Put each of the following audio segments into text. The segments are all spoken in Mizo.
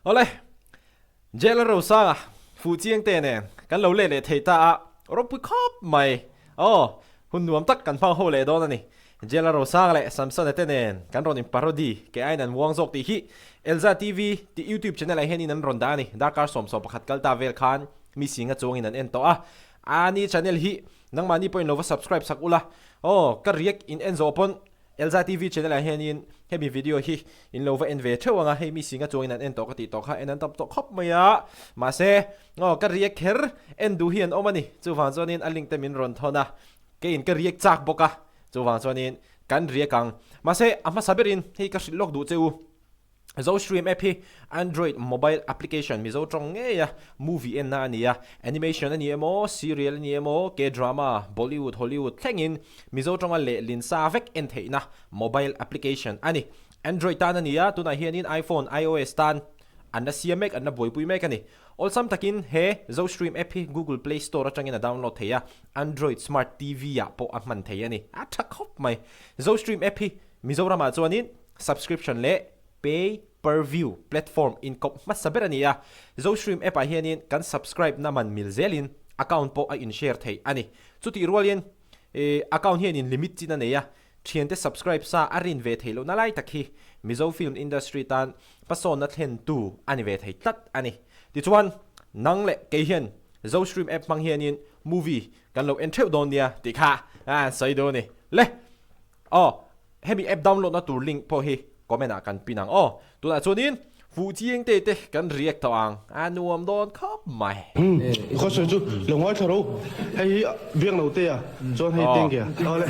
Awle, Jail a Rosanga fuh chiang te nen kan lo let leh thei ta a, ropui khawp mai. Aw, hun nuam tak kan hmang ho leh dawn a ni. Jail a Rosanga leh Samsona te nen kan rawn in parody ke aiin an uang zawk tih hi Elza TV tih YouTube channel ah hianin an rawn dah a ni. Darkar 11 kal ta vel khan mi singa chuangin an en tawh a, a ni channel hi nangmahni pawhin lo va subscribe sak ula. Aw, ka react in en zawh pawn Elza TV channel ah hianin hemi video hi in lo va en ve theuh ang a, hei mi singa chuangin an en tawh ka tih tawh kha en an tam tawh khawp mai a, mahse aw ka react kher en duh hi an awm a ni, chuvang chuanin a link te min rawn thawn a, keiin ka react chak bawk a, chuvang chuanin kan react ang, mahse a hmasa berin hei ka hrilh lawk duh che u. Zostream app hi Android mobile application Mizo tawng ngeia movie enna a ni a, animation a ni emaw, serial a ni emaw, K-drama, Bollywood, Hollywood thlengin Mizo tawnga lehlin sa vek en theihna mobile application a ni. Android tan a ni a, tunah hianin iPhone, iOS tan an la siam mek, an la buaipui mek a ni. Awlsam takin he Zostream app hi Google Play Store atangin a download thei a, Android Smart TV ah pawh a hman thei a ni. A tha khawp mai. Zostream app hi Mizoramah chuanin subscription leh pay per view platform inkawp hmasa ber a ni a, Zostream app ah hianin kan subscribe na man mil zelin account pawh a in share theih a ni. Chutih rualin account hianin limit chin a nei a, thiante subscribe sa a rin ve theih lohna lai tak hi Mizo film industry tan hmasawnna thlentu a ni ve thei tlat a ni. Tichuan, nang leh kei hian Zostream app hmang hianin movie kan lo en theuh dawn nia tih kha a sawi duh a ni. Le! Aw, hemi app download na tur link pawh hi comment ah kan pin ang aw. Tunah chuanin fuh chiang te te kan react tawh ang, a nuam dawn khawp mai. Umm, ka sawi chu lo ngaithla ro, hei hi biak lo te a, chuan hei tengge a, awle.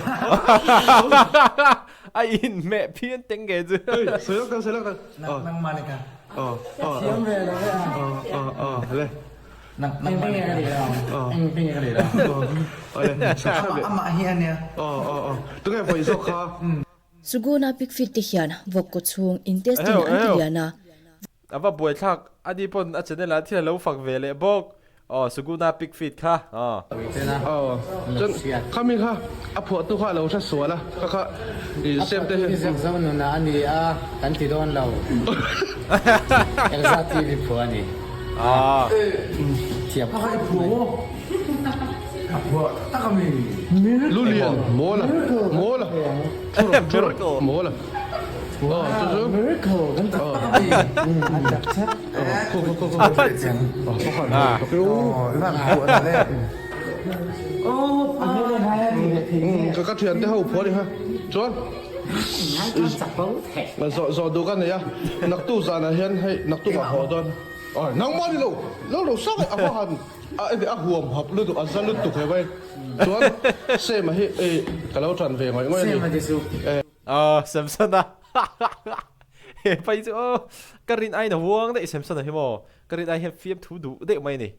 A inhmeh phian tengge chu. Hei, sawi lak tang, sawi lak tang. Nangmah ni ka. Aw, aw, Thiam ve lo e a. Aw, aw, aw, le. Suguna pig feed te hian vawk kaw chhung intestine an ti lian a. A va buaithlak a ni pawn a channel ah thil a lo fak ve leh bawk. Aw Suguna pig feed kha aw. Aw chuan khami kha a phuahtu kha a lo hre sual a kha kha i sem te hian. Ziak zo nuna a ni a kan ti dawn lo. Elza TV phuah a ni. Thiam khawp mai. Lulian mawl a mawl a thu rawh thu rawh mawl a aw chu chu aw khaw khaw khaw aw ka thiante ho phuah ni kha chuan zawh zawh duh ka nei a naktuk zanah hian hei naktuk ah haw dawn. Awi nangmah ni lo, lo lo sak e a va han a enge a huam hap lutuk a za lutuk he vai chuan Sema hi ei ka lo tan ve ngawih ngawih a ni. Sema te chu. Aw Samsona he pai chu aw ka rin aiin a huang daih Samsona hi maw ka rin ai hian fiamthu duh deuh mai a ni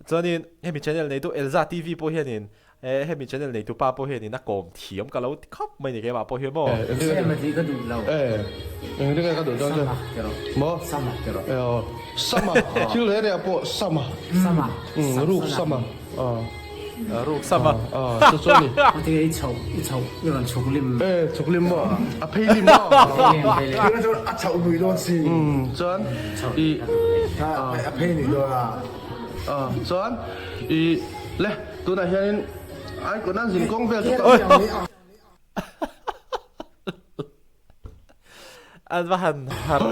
chuanin hemi channel neitu Elza TV pawh hianin He hemi channel neitu pa pawh hianin a kawm thiam ka lo ti khawp mai ni keimah pawh hian maw. Sema tih ka duh lo. Eng ringe ka duh dawn chu. Sama ti rawh. Maw? Sama ti rawh. Eh aw. Sama thil reh reh ah pawh sama. Sama. Ruk sama. Ruk sama. Chu chu a ni. Khaw i chhoh i chhoh i rawn chhuk lim. Eh chhuk lim maw? A phei lim maw? A phei lim a phei lim. Tunah chuan a chhoh nui dawn si. Chuan i. A phei nui dawn a. Chuan i le. Tunah hianin Icon an zin kawng vel chu ka An va han har lo.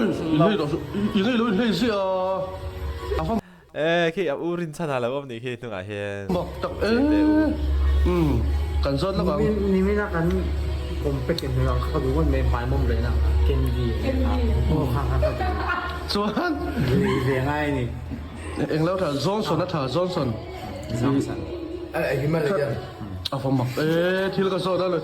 I ngei lo in hlei ziah a. A va E khi a u rin chhan a lo awm nih khi hnungah hian. Mak tak e. Umm kan zawt lawk ang. Nimina kan competition hmel ang kha ka duh ngawt mai hmai mawm leh na Candy aw kha kha ka duh. Chuan Lei ve ngai a ni. Englo tha Johnson a tha Johnson. Johnson. A va mak e thil ka zawt a le.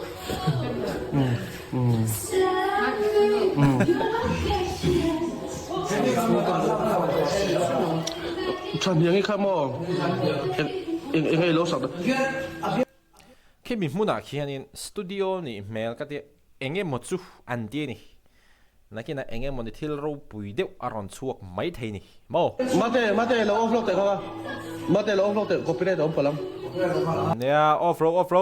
Tha hniang i kha maw eng eng ei lo sak ta. Khimi hmunah khianin studio nih hmel ka tia eng emaw chu an ti a ni. Nakinah eng emaw ni thil ropui deuh a rawn chhuak mai thei ni maw? Mate, mate lo off lawk teh kha ka. Mate lo off lawk teh, copyright a awm palh ang. Nia off ro off ro.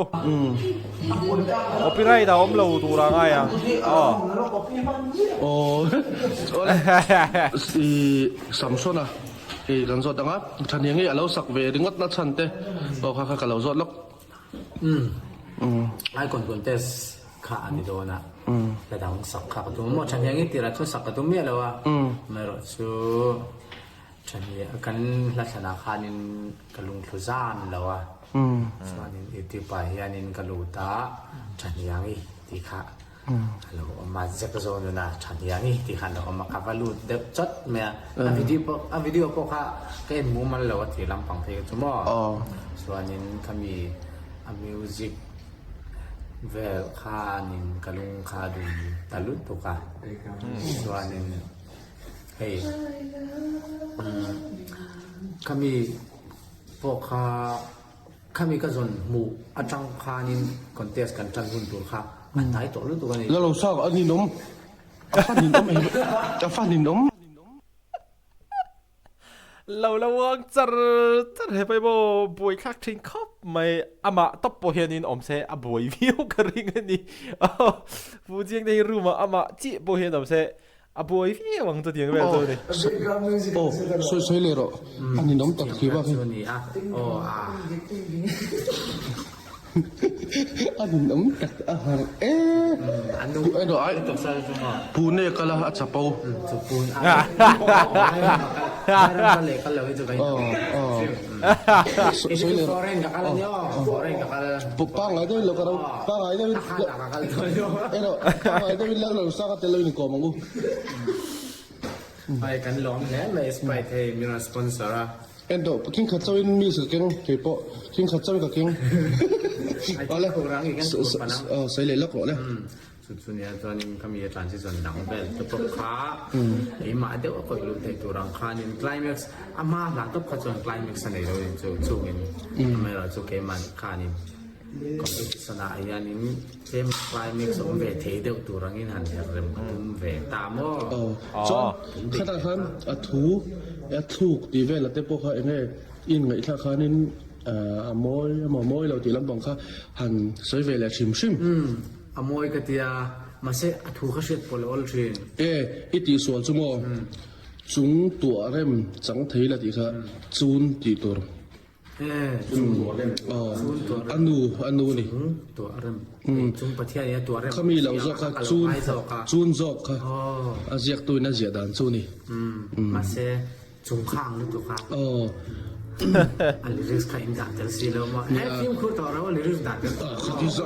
Copyright a awm lo tur a ngai ang. Aw. Aw i Samsona i kan zawt ang a Thaniangi a lo sak ve ringawt na chhan te aw kha kha ka lo zawt lawk. Umm Icon contest kha a ni dawn a hla dang sak kha ka tum a maw Thaniangi tirah chuan sak ka tum miah lo a amaherawhchu Thani kan hla thlanah khanin ka lungthlu zan lo a, chuanin YouTube ah hianin ka lut a, Thaniangi tih kha a lo awm a, Jack Zonuna Thaniangi tih kha a lo awm a, ka va lut deuh chawt mai a, a video pawh a video pawh kha ka en mumal lo a tih lampang phei kha chu maw, chuanin khami a music vel khanin ka lung kha a dum ta lutuk a, chuanin. Hei khami pawh kha khami ka zawn hmuh atang khanin contest kan tan hun tur kha a hnai tawh lutuk a ni. Lalo sang a ninawm a fa ninawm ei a fa ninawm. Lo la uang char char he pai maw buai thlak thin khawp mai amah tawp pawh hianin awm se a buai viau ka ring a ni Pu Chiang te hi room ah amah chiah pawh hian awm se A buai viau ang chutiang vel chu ni. Aw, sawi sawi leh rawh. A ninawm tak khi bak hi. A ninawm tak a har e. Pune kal a a chapo. Sawi leh rawh. Pangngai deuhin lo ka ro. Pangngai deuhin. Erawh pangngai deuhin lal lo sak a tel lo in kawm ang u. Hei kan lawm hle mai Sprite hei min rawn sponsor a. En tawh khing khat chauhin miss ka keng kei pawh khing khat chauhin ka keng. Awle sawi leh lawk rawh le. Chu chu nia chuanin khami a transition dang vel te pawh kha keimah deuh a kawih luh theih tur ang khanin climax a hma hla tawp kha chuan climax a nei lo in chu chungin amaherawhchu keimah khanin Competition ah hianin tlem climax awm ve thei deuh tur angin han her rem ka tum ve ta maw? Aw, chuan khatah khan a thu a thluk tih vel te pawh kha enge i inngaihthlak khanin a mawi emaw mawi lo tih lampang kha han sawi ve leh hrim hrim. Umm, a mawi ka tia, mahse a thu kha hriat pawh lo awl thin. E, i tihsual chu maw? Chung tuah rem chang thei la tih kha chun tih tur. A nu a nu ni. Khami lo zawk kha chun chun zawk kha a ziaktu in a ziah dan chu ni. Mahse chung kha ang lutuk a. A lyrics kha in dah tel si lo maw. He fimkhur tawh ro a lyrics dah tel tawh lo.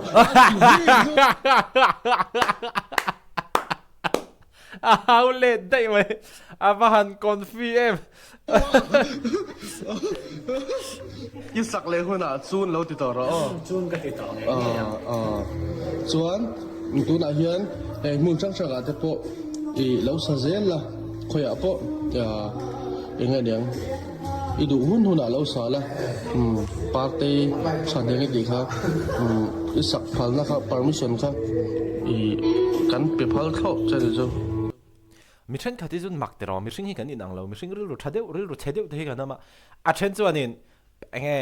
A hau let daih mai. A va han confi em. I sak leh hunah chun lo ti tawh rawh aw. Chun ka ti tawh ngei ngei ang. Chuan tunah hian hei hmun hrang hrangah te pawh i lo sa zel la, khawiah pawh eng nge niang i duh hun hunah lo sa la, partei tha hneng i tih kha i sak phalna kha permission kha i kan pe phal thlawh che ni chu. Mi thenkhat hi chuan mak tiraw, mihring hi kan inang lo, mihring rilru tha deuh, rilru chhe deuh te hi kan awm a, a then chuanin enge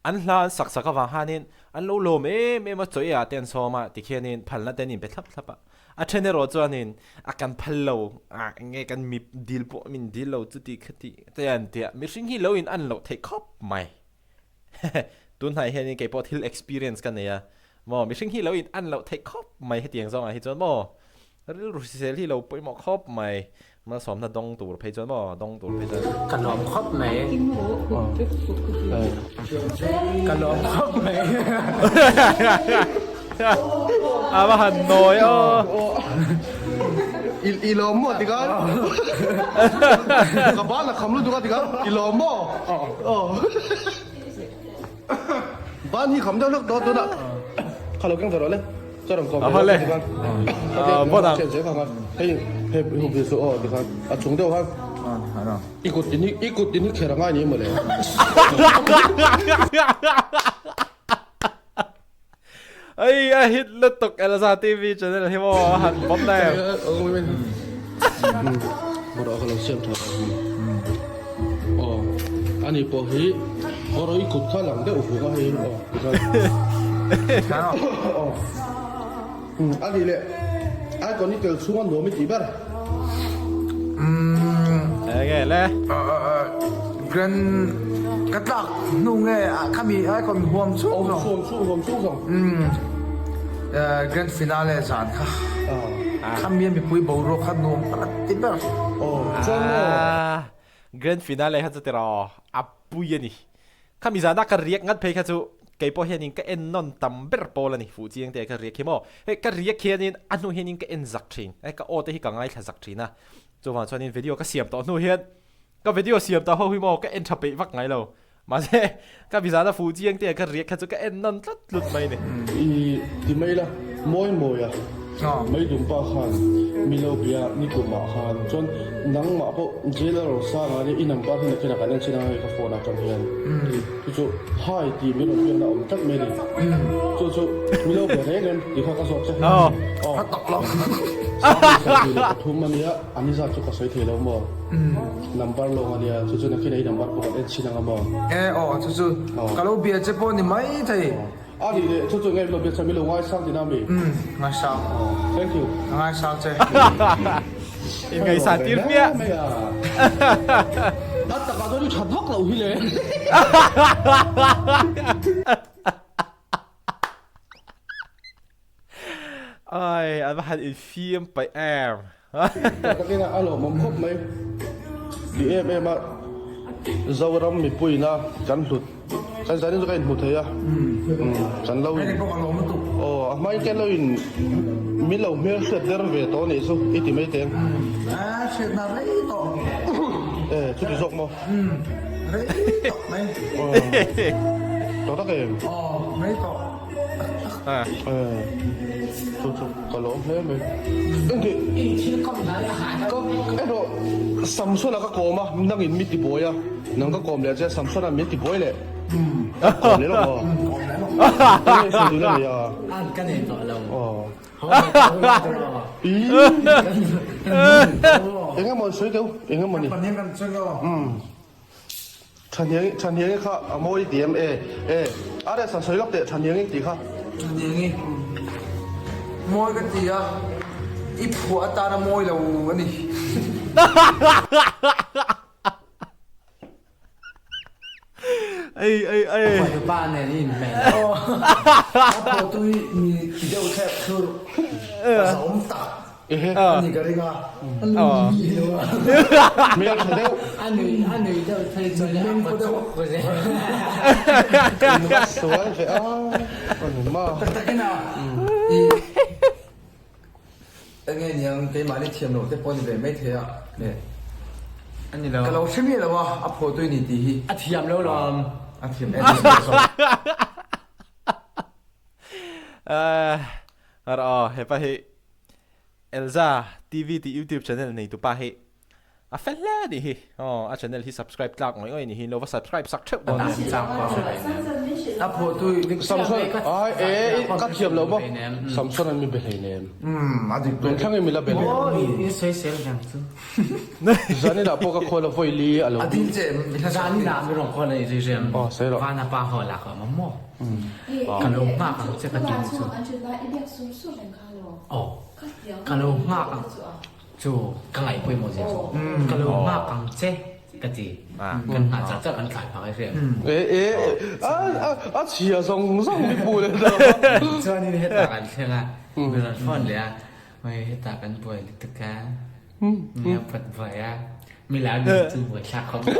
an hla an sak sak avang khanin an lo lawm em em a, chaw ei ah te an sawm a, tikhianin phalna te an inpe thlap thlap a, a then erawh chuanin a kan phal lo, ah enge kan mi dil pawh min dil lo chuti khati te an ti a, mihring hi lo in an loh theih khawp mai. Tunhnai hianin kei pawh thil experience ka nei a, maw mihring hi lo in an loh theih khawp mai hetiang zawngah hi chuan maw rilru hrisel hi lo pawimawh khawp mai, malsawmna dawng tur phei chuan maw dawng tur phei chuan. Ka lawm khawp mai. Ka lawm khawp mai. A va han nawi aw. I lawm maw tikhan? Ka ban a kham lutuk a tikhan i lawm maw? Aw. Ban hi kham deuh hlek dawn tunah. Kha lo keng ve rawh le. Chaw rawn kawm ve rawh tikhan. Hei hei hup ve suh aw tikhan a chung deuh khan. I kut in hi i kut in hi kher a ngai ni maw le. Ei a hit lutuk Elza TV channel hi maw a han bawm na em. Bawrh ka lo siam tha. Aw ani pawh hi. Kawr i kut kha lang deuh vung a hei aw tikhan aw a nih leh icon i tel chhunga nuam i tih ber. Enge le. Grand ka tlak hnu nge khami icon huam chhung zawng. Huam chhung huam chhung zawng. Grand finale zan kha khami a mipui boruak kha nuam ka la ti ber. Aw chuan maw. Grand finale kha chu tiraw a pui a ni. Khami zana ka riak ngat phei kha chu kei pawh hianin ka en nawn tam ber pawl a ni. Fuh chiang te ka riak hi maw. Hei ka riak hianin a hnu hianin ka en zak thin. Hei ka aw te hi ka ngaithla zak thin a. Chuvang chuanin video ka siam tawh hnu hian ka video siam tawh ho hi maw ka en tha peih vak ngai lo. Mahse ka mi zana fuh chiang te ka riak kha chu ka en nawn tlat tlut mai ni. I ti mai la, mawi mawi a, mai dum pa khan mi lo bia ni kum ah khan chuan nangmah pawh jail a rawn sang a nia i number hi nakin ah kan en chin ang hei ka phone atang hian chu chu hi tih min rawn biakna a awm tlat mai a ni chu chu mi lo bia reng em tih kha ka zawt che aw a tak lo 3,3 a nia a ni zat chu ka sawi thei lo maw. Number lawng a nia, chu chu nakin ei number pawh kan en chhin ang a maw? E aw, chu chu ka lo bia che pawh ni mai thei. A nih leh, chu chu nge lo bia che, mi lo ngaisang tina mi? Umm, ngaisang. Aw, thank you. Ka ngaisang che. In ngaihsan tir hmiah. A takah chuan i that vak loh hi le. Ai, an va han infiam paih em. Takin a lawmawm khawp mai. Ti em em a Zoram mipuiina kan hlut kan zanin chu ka inhmu thei a kan lo in aw a hmain kan lo in min lo hmel hriat der ve tawh anih chu i ti mai teng. A hriatna rei tawh. E chuti zawk maw? Rei tawh mai. Tawh tak em? Aw rei tawh. Chu chu ka lawm hle mai. Engti ka erawh Samsona ka kawm a, nangin mi tibuai a, nang ka kawm leh che Samsona min tibuai leh. Kawm leh lawk maw? Enge sawi duh na nei a? An ka nei tawh lo. Aw. Ih. Enge maw sawi deuh? Enge maw ni? Thahniangi Thahniangi kha a mawi ti em e e a reh san sawi lawk teh Thahniangi tih kha. Thahniangi mawi ka ti a i phuah atan a mawi lo a ni. Ei ei ei. Phuah pa nen i inhmeh lo. A phuahtu hi mi ti deuh thlep thlur a zahawm tak. A ni ka ring a, a nui lo a. Hmel tha deuh. A nui a nui deuh phei chuan a kawt chawk ko zel. In va sual ve a, a ni ma. Tak tak in a, i enge niang keimahni thiam loh te pawh ni ve mai thei a, nge A ni lo. Ka lo hre miah lo a, a phuahtu i ni tih hi. A thiam lo lawm. A thiam em em lo zawk. Aw hepa hi Elza TV tih YouTube channel nei tupa hi a fel hle a nih hi aw a channel hi subscribe tlak ngawih ngawih a nih hi lo va subscribe sak theuh dawn nia. A phuahtu i Samson ai e ka thiam lo maw Samson an mi be hlei nem a dik tun thleng in mi la be hlei I sawisel vang chu. Zanin ah pawh ka khawl a vawi li a lo A dil che em mi hla sak Zanin ah mi rawn khawl a ni zui rem Aw sawi rawh. Vana pa haw lak a awm a maw ka lo nghak ang che ka ti chu. Aw, ka lo nghak ang chu ka ngaih pawimawh zia chu ka lo nghak ang che ka ti, kan nghah chah chah kan thlai phah i hriat. E e a a chhia zawng zawng mi pu leh ta. Chuanin hetah kan thleng a, mi rawn phone leh a, hei hetah kan buai lutuk a, mi a pawt buai a, mi la nui chu buai thlak khawp mai.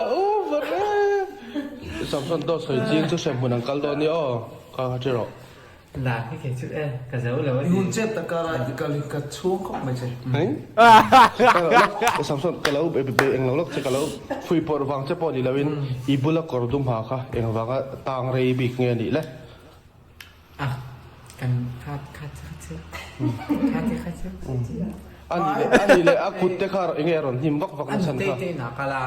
A over e. Samson dawt sawi ching chu hremhmun an kal dawn nia aw. Ka ka ti rawh. La hi kei chu e, ka zo lo a I ni. hun chet tak kara i kal hi ka chhung khawp mai che. Hei. Samson ka lo be eng lo lawk che ka lo fui pawrh vang che pawh ni lo in i bula kawr dum ha kha eng vanga tang rei bik nge nih le. A kan kha kha che kha che kha che kha che. A nih leh a nih leh a kut te kha eng nge a rawn hnim vak vak nachhan kha? A nutei te inah kal a.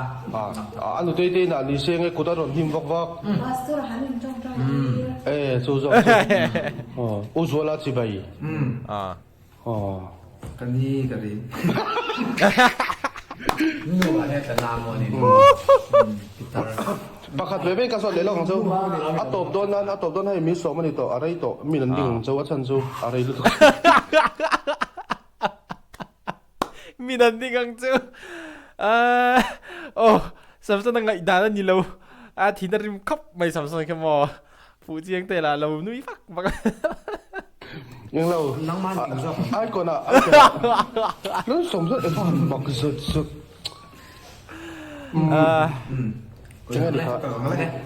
A nutei te inah ni se enge kut a rawn hnim vak vak? Pastor han in tawngtai tir. E chu zawk chu. Aw U Zuala chibai. Aw. Ka ni ka ring. Pakhat ve ve ka zawt leh lawk ang chu. A tawp dawn nan a tawp dawn hei min sawm a ni tawh a rei tawh min an ding ang chu a chhan chu a rei lutuk. Min an ding ang chu. Aw Samson a ngaihdan a ni lo a thin a rim khawp mai Samson kha maw fuh chiang te lah lo nui vak vak. Eng lo icon ah icon ah lal Samson eng han mak zut zut. Enge ni kha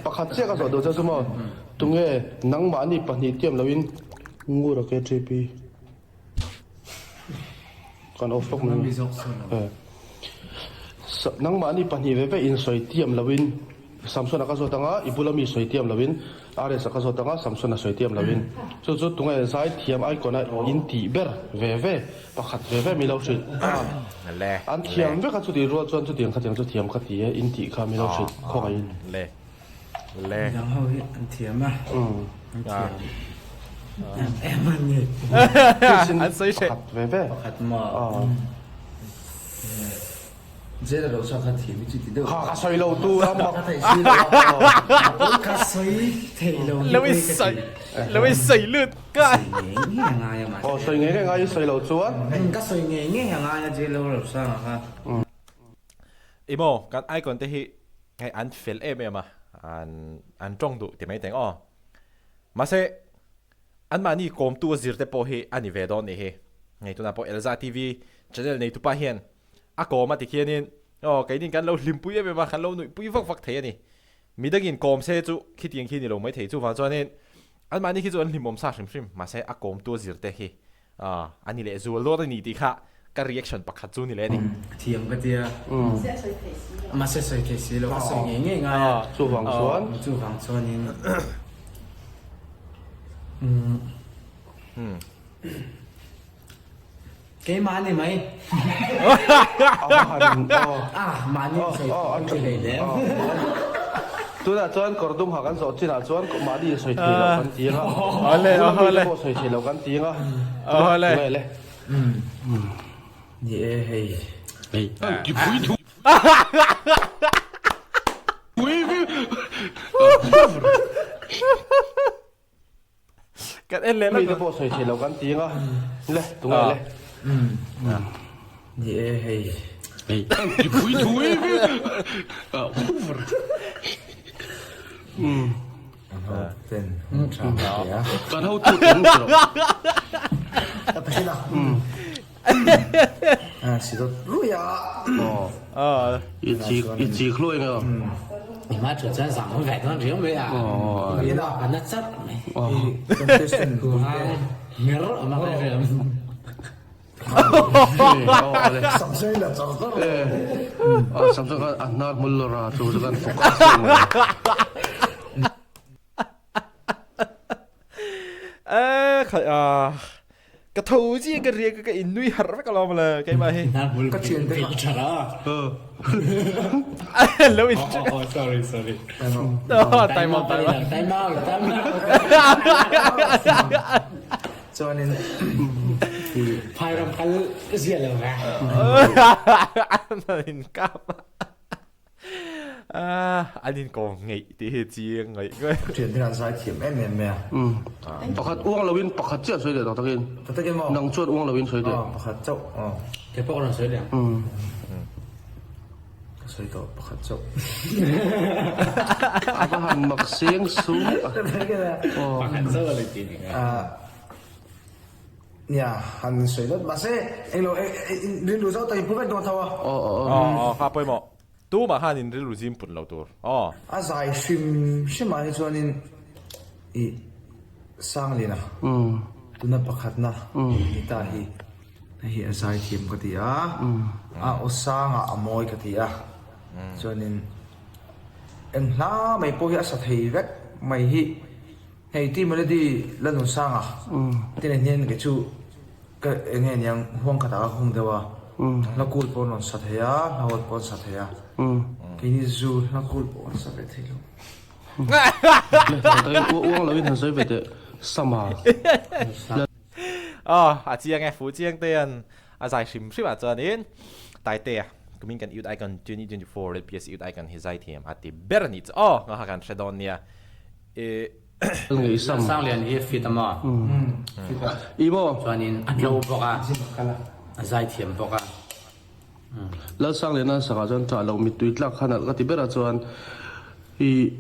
pakhat chiah ka zawh duh che chu maw tunge nangmahni pahnih tiam loin Ngura KTP. Kan off lawk mai e. Nangmahni pahnih ve ve in sawi tiam loin Samson-a ka zawt anga i bula mi sawi tiam loin RS-a ka zawt anga Samson-a sawi tiam loin chu chu tunge zai thiam icon-a in tih ber ve ve pakhat ve ve mi lo hrilh a an thiam vek a chutih rual chuan chutiang khatiang chu thiam ka ti e in tih kha mi lo hrilh khawngaihin. Le. Midang ho hi an thiam a. An thiam. Em em an ni. An sawi hreh. Pakhat ve ve. Pakhat maw. Jail a lo chhuak kha thiam i chu ti deuh. Kha ka sawi lo tu a mak. Ka theih si lo a. Ka sawi thei lo hi Lo i sawi lo i sawi lut ka. Sawi ngei ngei a ngai a mahse. Aw sawi ngei ngei a ngai i sawi lo chuan. Ka sawi ngei ngei a ngai a jail lo chhuak kha. Emaw kan icon te hi Hei an fel em em a, an an tawng duh ti mai teng aw. Mahse anmahni kawmtu a zir te pawh hi a ni ve dawn nih hi. Hei tunah pawh Elza TV channel neitupa hian a kawm a ti khianin aw keinin kan lo hlimpui em em a, kan lo nuihpui vak vak thei a ni. Midangin kawm se chu khitiang khi ni lo mai thei chuvang chuanin anmahni khi chu an hlimawm sa hrim hrim mahse a kawmtu a zir te hi Aw, a ni leh zual dawn a ni tih kha ka reaction pakhat chu ni leh a ni. Thiam ka tia. Mahse a sawi thei si lo. Mahse a sawi thei si lo, ka sawi ngei ngei ngai a. Chuvang chuan. Chuvang chuanin. Keimah a ni mai. Ah, mahni in sawi thei hlei hle. Tunah chuan kawr dum ha kan zawh chinah chuan mahni in sawi thei lo kan ti anga, bula mite pawh sawi thei lo kan ti anga, tunah le. Ni e hei. Kan en leh lawk. Mite pawh sawi thei lo kan ti anga, le tunge le. Ni e hei. Kan hotu te an ti rawh. I chik i chik hluai nge aw. Ima chu chuan zang hun ve dawn riau mai a. A na chat mai. Mer a ma kai riau. Samsung khan a hnar hmul lawr a chu chu kan focus deuh mai. Eh khai a ka tho chi ka riak ka in nui harh vek alawm le keimah hi. Ka thian te kha. Lo in Oh sorry sorry. Time out time out. Time out time out. Chuanin Phairam kal zia lo ve. An in kap. An in kawm ngeih tih hi chiang ngaih ngaih. Thian hian an zai thiam em em mai a. Pakhat uang loin pakhat chiah sawi leh tak takin. Tak takin maw? Nang chuan uang loin sawi leh. Pakhat chauh. Kei pawh ka rawn sawi leh ang. Ka sawi tawh pakhat chauh. A va han mak seng sung. Pakhat chauh a la ti ni ka. Nia, han sawi dawt mahse englo rilru zau tak in pu vek dawn tho a. Aw aw aw. Aw aw kha pawimawh. Tumah khan in rilru zim put lo tur. Aw. A zai hrim hrim ah hi chuanin i Sangliana tuna pakhatna ni ta hi hei hi a zai thiam ka ti a, a aw sangah a mawi ka ti a, chuanin eng hla mai pawh hi a sa thei vek mai hi. Hei ti melody la nun sang a, tin ah hian kei chu ka eng nge niang huang khatah ka hung deuh a, hla kul pawh an rawn sa thei a, hla hawt pawh an sa thei a, keini zu hla kul pawh an sa ve thei lo. Uang loin han sawi ve teh Sama. Aw a chiang e, fuh chiang te an a zai hrim hrim ah chuanin Taitea. Kumin kan Youth Icon 2024 LPS Youth Icon hi zaithiam a ti ber a nih chu aw nga kha kan hre dawn nia. I. Sanglian hi fit a maw? Chuanin a tlo bawk a, a zaithiam bawk a. Lalsangliana sakah chuan ṭah loh mittui tlak kha nalh ka ti ber a chuan i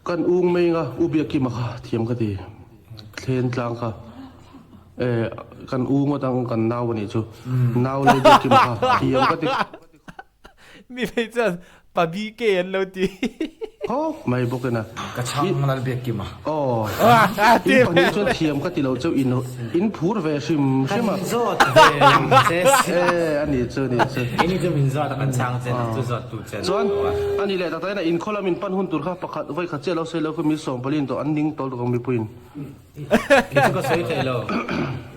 kan ung mai anga U Biakkima kha thiam ka ti thlen tlang kha e kan u ngawt ang kan nau a nih chu nau Lalbiakkima kha thiam ka ti. Mi phei chuan pa BK an lo ti. Khawp mai bawk ina. Ka chhang lal biak kim a. Aw. In pahnih chuan thiam ka ti lo cheu in in phur ve hrim hrim a. Kan zawt ve ang che. E a ni chu ni chu. Keini chu min zawt a kan chhang che nang chu zawt tu che. Chuan a ni leh tak tak ina in khaw lam in pan hun tur kha pakhat vawi khat chiah lo sawi lo kha mi sawm pali in tawh an ning tawl tuk ang mipuiin. Kei chu ka sawi thei lo.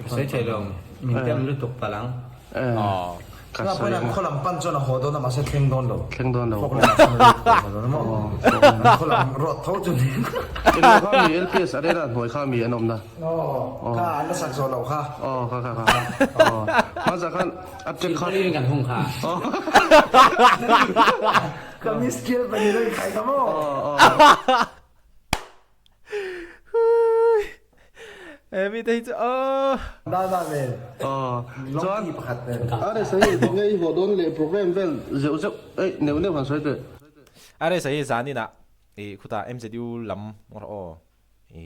Ka sawi thei lo. Min tem lutuk palh ang. Ka sawi ang. Khaw lam pan chuan a haw dawn a mahse thleng dawn lo. Thleng dawn lo. Fawk lamah chuan a lut tawh dawn a maw. Khaw lam rawt tho chu ni. Englo kha mi LPS Arena hnuai kha mi an awmna. Aw kha an la sak zawh loh kha. Aw kha kha kha. Aw hmanzah khan a tek kha. Thil kan hung kha. Ka miss skill pahnih lo inkhai ta maw. He mi te hi chu aw. Dada nen. Aw. Chuan Lawngti pakhat nen. Are sahi tinge i haw dawn leh program vel zeuh zeuh ei neuh neuh han sawi teh. Are sahi zanin ah i khutah MZU lam rawh aw i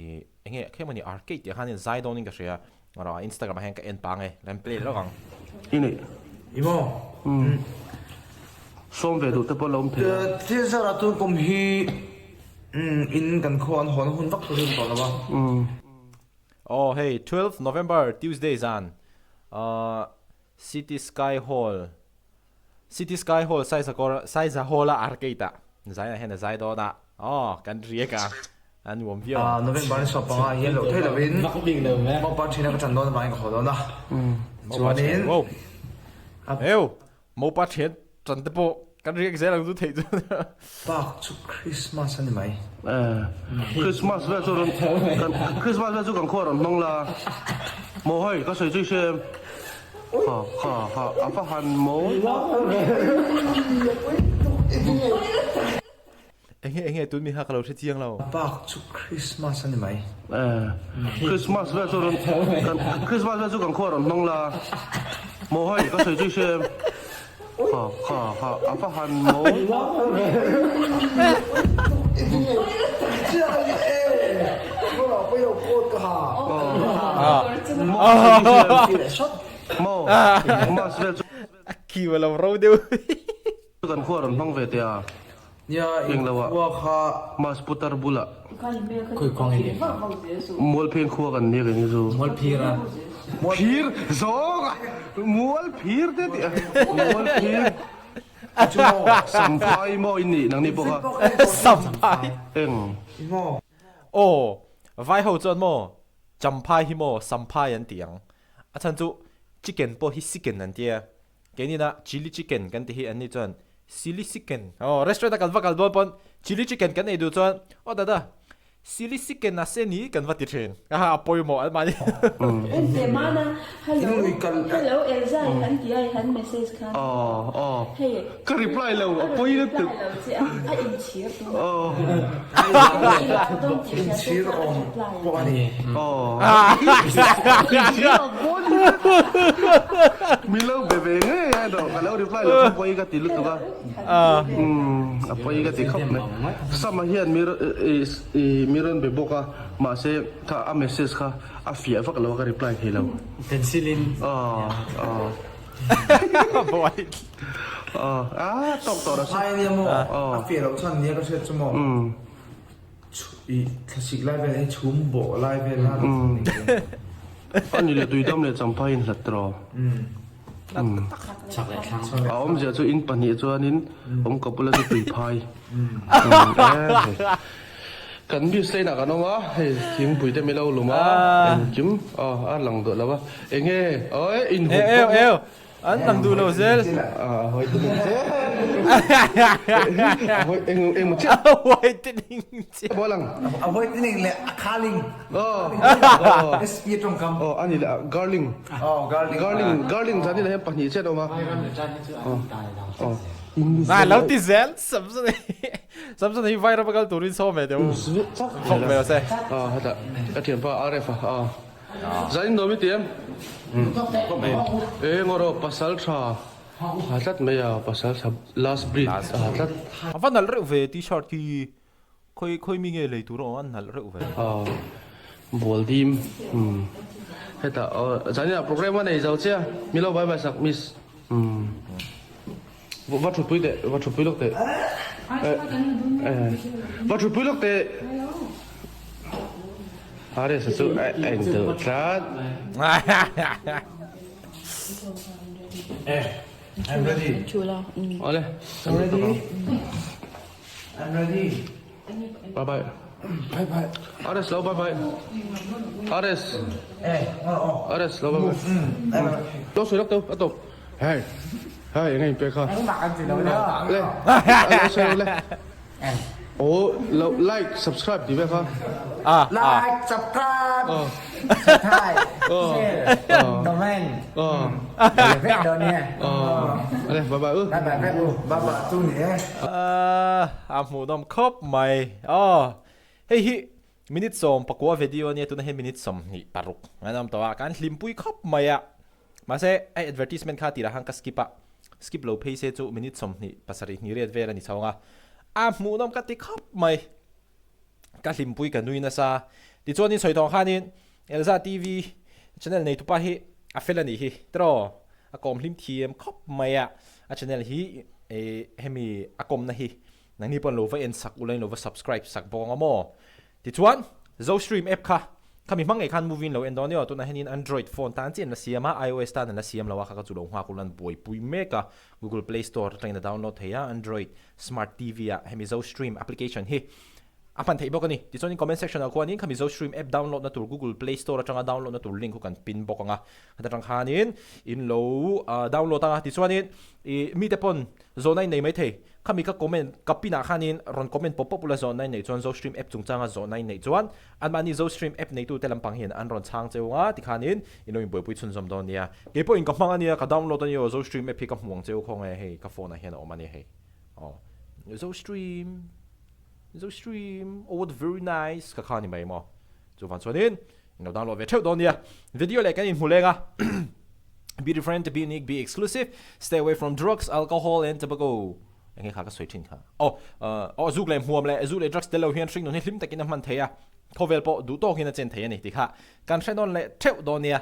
enge khe mawni arcade tih ah khan in zai dawn in ka hria rawh Instagram ah hian ka en pang e kan play lawk ang. I neih. I maw? Sawm ve duh te pawh la awm thei a. Thil zarah tun kum hi In kan khaw an hawn hun vak tur hi an tawh lo a. Aw hei 12 November Tuesday zan City Sky Hall City Sky Hall Saizakawr Saizahawla Arcade ah zai ah hian a zai dawn a aw kan riak a a nuam viau ang. November ni sawm panga hian loh theih lovin Mopa ṭhina ka ṭan dawn avangin ka haw dawn a. Chuanin. Eu Mopa ṭhian ṭan te pawh kan riak zel ang chu theih chu. Bak chu Christmas a ni mai. Christmas vel chu rawn kan Christmas vel chu kan khua rawn hmang la. Maw hei ka sawi chu i hre em? Ha ha ha a va han maw. Enge enge tun mi kha ka lo hre chiang lo. Bak chu Christmas a ni mai. Christmas vel chu rawn kan Christmas vel chu kan khua rawn hmang la. Maw hei ka sawi chu i hre em? Ha ha ha a va han maw. Maw Christmas vel chu. A kiu a lo ro deuh. Kan khua rawn hmang ve teh a. Nia, in Englo ah. khua kha. Mas putar bulah. Khawi khuang i nih? Mualpheng khua kan nia kei ni chu. Mualphir a. Phir zawng a. Mualphir te tih a. Mualphir. Samphai maw in nih nang ni pawh kha. Samphai. Eng. Aw, vai ho chuan maw Champhai hi maw Samphai an ti ang. A chhan chu chicken pawh hi siken an tia. Keinin a chilli chicken kan ti hi an ni chuan silly sicken aw restaurant a kan va kal dawn pawn chilli chicken kan ei duh chuan aw dada silly sicken a se ni kan va ti thin aha a pawimawh an mahni Engtemana hello hello Elza i han ti a i han message khan hei ka reply lo a pawi lutuk reply lo che a a inchhir tun Inchhir awm pawh a ni. Min lo be ve ngei a erawh ka lo reply lo kha pawi ka ti lutuk a. A pawi ka ti khawp mai. Sama hian mi rawn be bawk a mahse kha a message kha a fiah vak lo a ka reply thei lo. Pencil in. A tawk tawh rawh se. Ai nia maw? A fiah loh chuan nia ka hriat chu maw? I thlasik lai vel hi chhum bawh lai vel a A ni leh tuidam leh champhai in hlat tiraw? Chak leh thlang. A awmzia chu in pahnih chuanin awm ka bula chu tuiphai. Kan bus lane ah kan awm a, hei thingpui te min lo lum a, engkim aw a lang duh lo a, enge awi in hup bawk. Eu eu an lang duh lo zel. A hawi duh lo zel. Eng eng maw chiah. A whitening chiah. Bawl ang. A whitening leh a khaling. SP tawngkam. Aw ani leh a garling. Aw garling. Garling garling zan ni leh hian pahnih chiah an awm a. Na lo ti zel Samson hi Samson hi vai rama kal turin sawm ve teh u. Khawp ve se. Aw hetah ka thianpa RF a aw. Zanin nuam i ti em? Eng erawh pasal tha ha tlat mai a, pasal tha last breed a ha tlat. A va nalh reuh ve t-shirt khi khawi khawi mi nge lei tur a awm a nalh reuh ve. Aw bual dim umm hetah aw zanin ah program a nei zo chiah mi lo bye bye sak miss umm. Va thutpui teh, va thutpui lawk teh. Va thutpui lawk teh. RS chu a en deuh tlat. I'm ready. Awle. I'm ready. I'm ready. Bye bye. Bye bye. RS lo bye bye. RS. Eh, oh oh. RS lo bye bye. Lo sawi lawk teuh a tawp. Hei. Hei eng nge in pek kha. Engmah kan ti lo le. Le. Lo sawi lo le. Oh lo like subscribe ti ve kha. Ah. Like, subscribe. Subscribe. Share. Comment. Oh. Vek dawn nia. Oh. Ale bye bye u. Bye bye vek u. Bye bye tu ni e. A hmuhnawm khawp mai. Aw hei hi minute 10 video ania tunah hian minute 26 an awm tawh a kan hlimpui khawp mai a mahse hei advertisement kha tirah khan ka skip a skip lo phei se chu minute 27 hnih riat vel a ni chho ang a a hmuhnawm ka ti khawp mai. Ka hlimpui ka nui nasa. Tichuanin sawi tawh ang khanin Elza TV channel nei tupa hi a fel a nih hi tiraw a kawm hlim thiam khawp mai a, a channel hi hemi a kawmna hi nangni pawh an lo va en sak ula in lo va subscribe sak bawk ang a maw. Tichuan Zostream app kha khami hmang ngei khan movie in lo en dawn nia tunah hianin Android phone tan chiah an la siam a iOS tan an la siam lo a kha ka chu lo nghak ula an buaipui mek a Google Play Store atangin a download thei a Android Smart TV ah hemi Zostream application hi a hman theih bawk a ni. Tichuanin comment section ah khuanin khami Zostream app download na tur Google Play Store atanga download na tur link khu kan pin bawk ang a. Heta tang khanin in lo download ang a. Tichuanin ih mite pawn zawhna in nei mai thei. Khami ka comment ka pin ah khanin rawn comment pawp pawp ula zawhna in neih chuan Zostream app chungchanga zawhna in neih chuan anmahni Zostream app neitute lampang hian an rawn chhang cheu ang a tikhanin in lo inbuaipui chhunzawm dawn nia. Keipawhin ka hmang a nia ka download a nia aw Zostream app hi ka hmu ang cheu khaw nge hei ka phone ah hian a awm a nia hei. Aw Zostream Zostream oh what very nice ka kha ni mai maw chuvan chuanin in lo download ve theuh dawn nia video leh kan inhmu leng a be different be unique be exclusive stay away from drugs alcohol and tobacco enge kha ka sawi thin kha aw aw zuk leh hmuam leh zu leh drugs tel lo hian hringnun hi hlim takin a hman thei a khawvel pawh duh tawkin a chen thei a ni tih kha kan hre nawn leh theuh dawn nia.